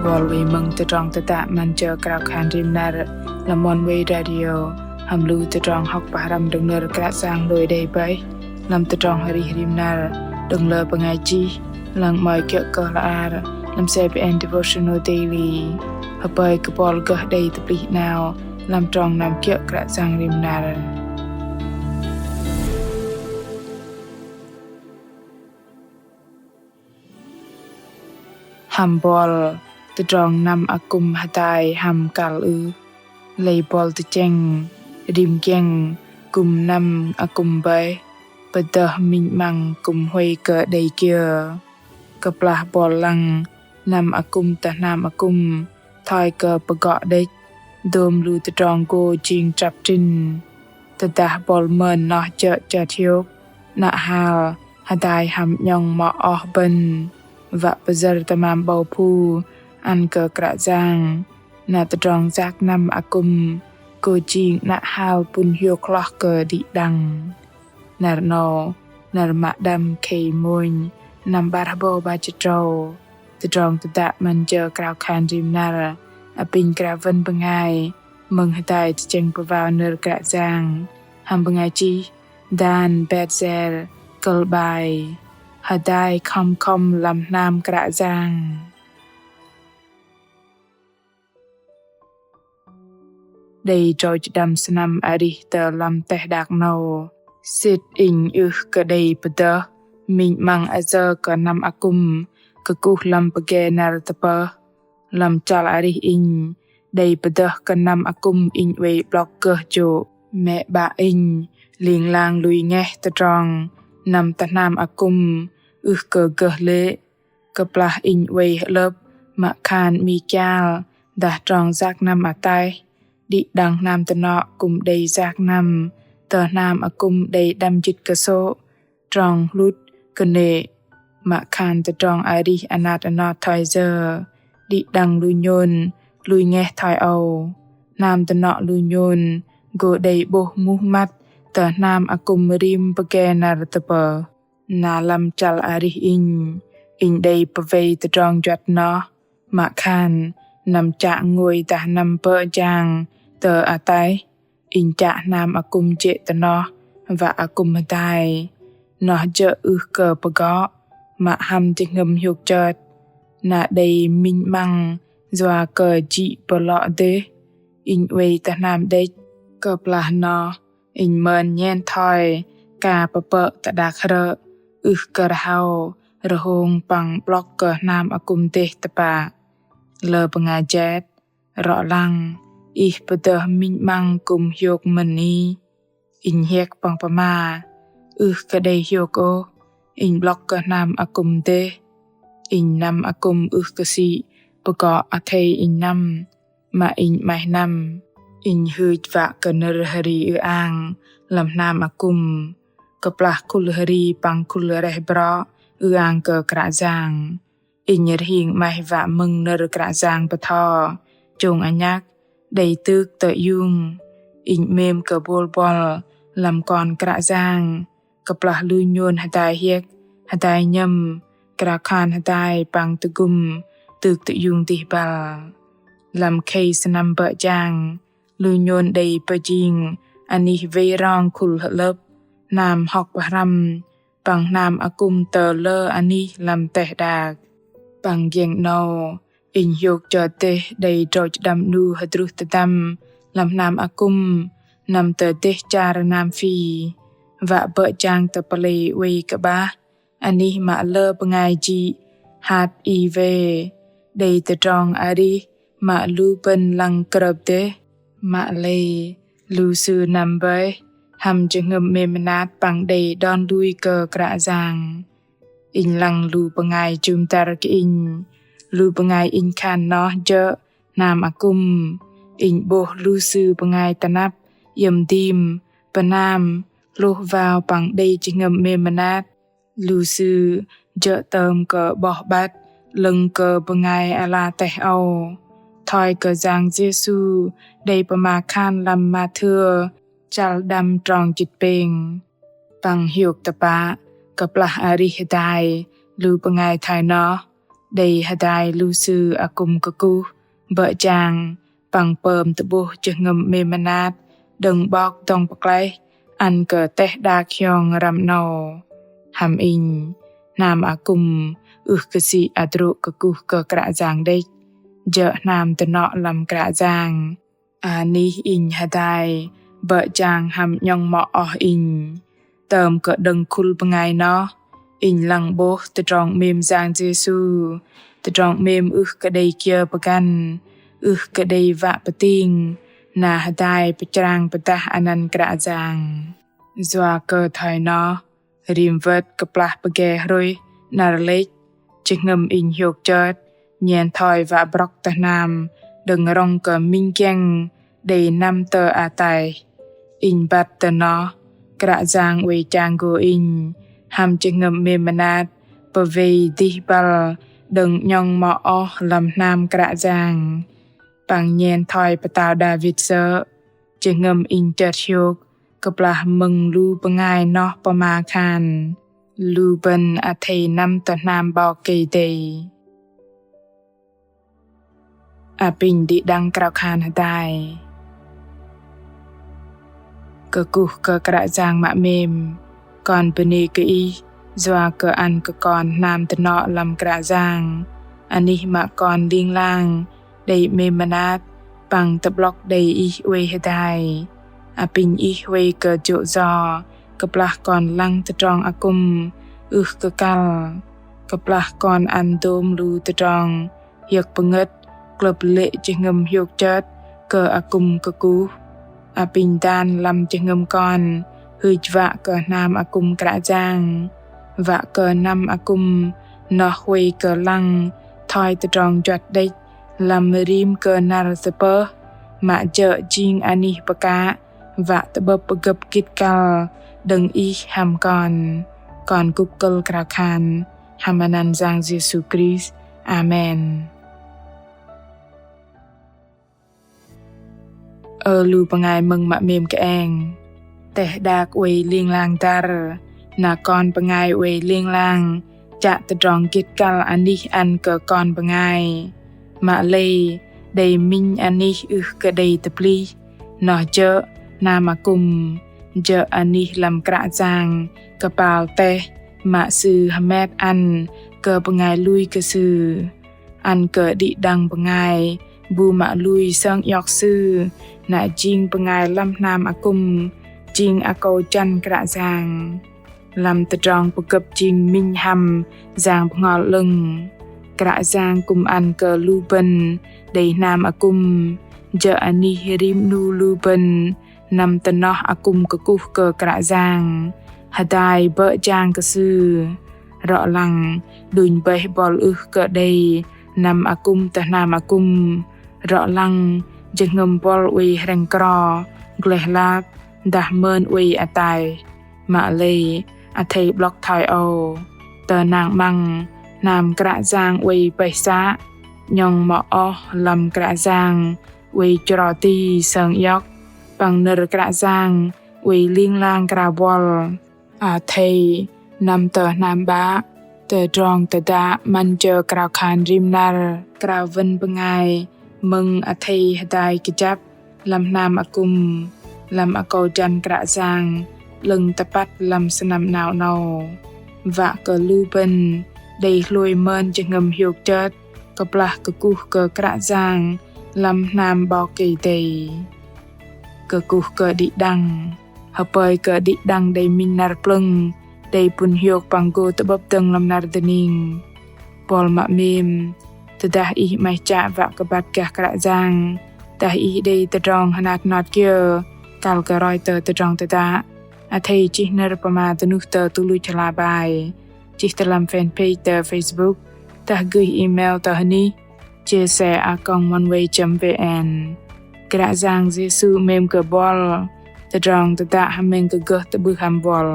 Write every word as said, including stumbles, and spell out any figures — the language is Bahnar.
Bol wei mơ̆ng tơdrong tơdă 'Măn Jơ Krao Khan Rim Năr lăm Oneway Radio, hăm lu tơdrong hŏk pơhrăm đơ̆ng nơ̆r Kră Yang lui đei bơih lăm tơdrong arih rim năr đơ̆ng lơ bơngai chih, lăng 'mơ̆i kiơ̆ kơ hla bơar lăm CBN Devotional Daily. Hơpơi kơ bol gơh đei tơplih 'nao lăm trong năm kiơ̆ Kră Yang rim năr. Hăm bol, tơdrong năm akŭm hơdai hăm kăl ưh? Lei bol tơchĕng, rim giĕng kư̆m năm akŭm bơih, pơdơh minh 'măng kư̆m huay kơ đei kiơ? Kơplah bol lăng năm akŭm tơ hnam akŭm thoi kơ pơgŏ đĕch, dôm lu tơdrong gô jing trăp trĭn. Tơdah bol mơn noh jơ̆ chơt hiôk, 'nă hal hơdai hăm 'nhŏng mŏ oh bơ̆n, wă pơyơ̆r tơmam 'bâu phu ăn kơ Kră Yang, na tơdrong yak năm akŭm gô jing 'nă hal pŭn hiôk hloh kơ đĭ đăng. Năr 'nâu, năr mă đăm khei mônh, năm 'bar hơbâu 'bar jĭt tơdrâu, tơdrong tơdă 'Măn Jơ Krao Khan Rim Năr apinh krao wơ̆n bơngai mơ̆ng hơdai tơchĕng pơwao nơ̆r Kră Yang hăm bơngai chih Dan Betzer, kơ̆l 'bai: Hơdai khŏm khŏm lăm hnam Kră Yang. Đei drâu jĭt đăm sơnăm arih tơ lăm teh đak 'nâu, sĭt inh ưh kơ đei pơdơh minh 'măng ayơ kơ năm akŭm kơkuh lăm pơgê năr tơpơh. Lăm chăl arih inh đei pơdơh kơ năm akŭm inh oei 'blŏk gơh jô̆. Mĕ 'bă inh ling lang lui ngeh tơdrong năm tơ hnam akŭm ưh kơ gơh lê̆. Kơplah inh oei hơ'lơ̆p mă khan 'mi kial dah trong yak năm ataih, đĭ đăng hnam tơnŏ kư̆m đei yak năm tơ hnam akŭm đei đăm jĭt kơsô̆ trong hlŭt kơnê̆. Mă khan tơdrong arih anat anot thoi yơ, đĭ đăng lu nhôn lui ngeh thoi âu. Hnam tơnŏ lu nhôn gô đei 'bôh muh măt tơ hnam akŭm rim pơgê năr tơpơh. Na lăm chăl arih inh, inh đei pơwei tơdrong juăt noh, mă khan năm chă ngôi dah năm bơ̆ jang tơ ataih, inh chă hnam akŭm jê̆ tơ noh wă akŭm hơdai. Noh jơ̆ ưh kơ pơgŏ, mă hăm jơhngơ̆m hiôk chơt. Na đei minh 'măng yua kơ jĭ pơlŏ dêh, inh oei tơ hnam đĕch. Kơplah noh, inh mơn nhen thoi ka pơpơ̆ tơ đak hrơ̆, ưh kơ rơhâu rơhông păng 'blŏk kơ hnam akŭm dêh tơpă. Lơ bơngai jet, rŏ lăng, ih pơdơh minh 'măng kư̆m hiôk mơ̆n ih? Inh hiĕk păng pơma, ưh kơ đei hiôk ôh, inh 'blŏk kơ hnam akŭm dêh. Inh năm akŭm ưh kơ sĭ pơgŏ athei inh năm, mă inh 'maih năm. Inh hưch wă kơ nơ̆r hơri ư-ang lăm hnam akŭm, kơplah khul hơri păng khul reh brŏ ư-ang kơ Kră Yang. Inh rơhing 'maih wă mơ̆ng nơ̆r Kră Yang bơtho chông anhăk đei tŭk tơ iung. Inh 'mêm kơ bôl bŏl lăm kon Kră Yang, kơplah lu nhôn hơdai hiĕk, hơdai nhơ̆m, krao khan hơdai păng tơgŭm tŭk tơ iung dih băl. Lăm khei sơnăm bơ̆ jang, lu nhôn đei pơjing anih wei rong khul hơ'lơ̆p, hnam hŏk pơhrăm păng hnam akŭm tơ lơ anih lăm teh đak. Păng giĕng 'nâu, inh hiôk chơt dêh đei drâu jĭt đăm 'nu hơdruh tơdăm lăm hnam akŭm năm tơ dêh char Nam Phi. Wă bơ̆ jang tơ pơlei oei kơ'bah anih mă lơ bơngai jĭ HIV, đei tơdrong arih mă lu bơ̆n lăng krơp dêh. Mă lei, lu sư năm bơih hăm jơhngơ̆m 'mêm mơnat păng đei đon lui kơ Kră Yang. Inh lăng lu bơngai jŭm dăr kơ inh, lu bơngai inh khan noh jơ̆ hnam akŭm. Inh 'bôh lu sư bơngai tơnăp, iĕm dim, pơnam, hlôh wao păng đei jơhngơ̆m 'mêm mơnat. Lu sư jơ̆ tơm kơ 'boh 'băt 'lơ̆ng kơ bơngai ala teh âu, thoi kơ Yang Yêsu đei pơma khan lăm Mathêu chăl đăm trong jĭt pêng. Păng hiôk tơpă, kơplah arih hơdai lu bơngai thoi noh, đei hơdai lu sư akŭm kơkuh bơ̆ jang păng pơm tơ'bôh jơhngơ̆m 'mêm mơnat đơ̆ng 'Bok dŏng pơklaih ăn kơ teh đak hiong răm 'nâu. Hăm inh, hnam akŭm ưh kơ sĭ hơdrô̆ kơkuh kơ Kră Yang đĕch, jơ̆ hnam tơnŏ lăm Kră Yang. Anih inh hơdai bơ̆ jang hăm 'nhŏng mŏ oh inh. Tơm kơ đơ̆ng khul bơngai noh, inh lăng 'bôh tơdrong 'mêm Yang Yêsu, tơdrong 'mêm ưh kơ đei kiơ pơgăn, ưh kơ đei wă pơting, na hơdai pơchrang pơdah anăn Kră Yang. Yua kơ thoi noh, rim wơ̆t kơplah pơge hrôih 'năr lĕch, jơhngơ̆m inh hiôk chơt nhen thoi wă brŏk tơ hnam đơ̆ng rŏng kơ minh giĕng đei năm tơ ataih. Inh băt tơ noh, Kră Yang oei chang gô inh hăm jơhngơ̆m 'mêm mơnat pơwei dih băl đơ̆ng 'nhŏng mŏ oh lăm hnam Kră Yang. Păng nhen thoi pơtao Đavit sơ̆, jơhngơ̆m inh chơt hiôk kơplah mơ̆ng lu bơngai noh pơma khan: Lu bơ̆n athei năm tơ hnam 'Bok Kei-Dei. Apinh đĭ đăng krao khan hơdai. Kơkuh kơ Kră Yang mă 'mêm, kon bơnê kơ Ih yua kơ ăn kơ kon hnam tơnŏ lăm Kră Yang. Anih mă kon ling lang đei 'mêm mơnat păng tơ'blŏk đei Ih oei hơdai. Apinh Ih huay kơ jô̆ yo kơplah kon lăng tơdrong akŭm ưh kơ kăl, kơplah kon ăn dôm lu tơdrong hiơ̆k pơngơ̆t klơ̆p lê̆ jơhngơ̆m hiôk chơt kơ akŭm kơkuh. Apinh dan lăm jơhngơ̆m kon hưch wă kơ hnam akŭm Kră Yang, wă kơ năm akŭm noh huay kơ lăng thoi tơdrong juăt đĕch lăm rim kơ năr tơpơh, mă jơ̆ jing anih pơkă wă tơ'bơ̆p pơgơ̆p gĭt kăl đơ̆ng Ih hăm kon. Kon kŭk kơ̆l krao khan hăm anăn Yang Yêsu Krist. Amen. Ơ lu bơngai mơ̆ng mă 'mêm kơeng. Teh đak oei ling lang dăr, na kon bơngai oei ling lang chă tơdrong gĭt kăl anih ăn kơ kon bơngai. Mă lei, đei minh anih ưh kơ đei tơplih, noh jơ̆ hnam akŭm, jơ̆ anih lăm Kră Yang kơpal teh, mă Sư hơmet ăn kơ bơngai lui kơ Sư. Ăn kơ đĭ đăng bơngai bu mă lui sơng iŏk sư, na jing bơngai lăm hnam akŭm, jing akâu jăn Kră Yang. Lăm tơdrong pơgơ̆p jing minh hăm Yang Bơhngol 'Lơ̆ng, Kră Yang kư̆m ăn kơ lu bơ̆n đei hnam akŭm, jơ̆ anih rim 'nu lu bơ̆n năm tơ noh akŭm kơkuh kơ Kră Yang, hơdai bơ̆ jang kơ Sư. Rŏ lăng đunh bơih bŏl ưh kơ đei năm akŭm tơ hnam akŭm. Rŏ lăng jơhngơ̆m bŏl oei hrĕng kro, gleh lap, dah mơn oei ataih. Mă lei, athei 'blŏk thoi âu. Tơnăng 'măng hnam Kră Yang oei bơih să, 'nhŏng mŏ oh lăm Kră Yang oei chro ti sơng iŏk, păng nơ̆r Kră Yang oei ling lang krao bŏl. Athei năm tơ hnam 'Bă, tơdrong tơdă 'măn jơ krao khan rim năr, krao wơ̆n bơngai mơ̆ng athei hơdai kơjăp lăm hnam akŭm, lăm akâu jăn Kră Yang 'lơ̆ng tơpăt lăm sơnăm 'nao 'nâu. Wă kơ lu bơ̆n đei hlôi mơn jơhngơ̆m hiôk chơt kơplah kơkuh kơ Kră Yang lăm hnam 'Bok Kei-Dei. Kơkuh kơ đĭ đăng. Hơpơi kơ đĭ đăng đei minh năr plơ̆ng, đei pŭn hiôk păng gô tơ'bơ̆p dơ̆ng lăm năr dơning. Bŏl mă 'mêm, tơdah ih 'maih chă wă kơ băt gah Kră Yang, dah ih đei tơdrong hơnat hơnot kiơ kăl kơ roi tơ tơdrong tơdă, athei chih nơ̆r pơma dơnuh tơ tuch luch hla bơar, chih tơ lăm fanpage tơ Facebook, dah gửi email tơ hơnih J C a còng oneway chấm V N. Kră Yang Yêsu 'mêm kơ bŏl. Tơdrong tơdă hơmĕng kơ gơh tơ'bưh hăm bŏl.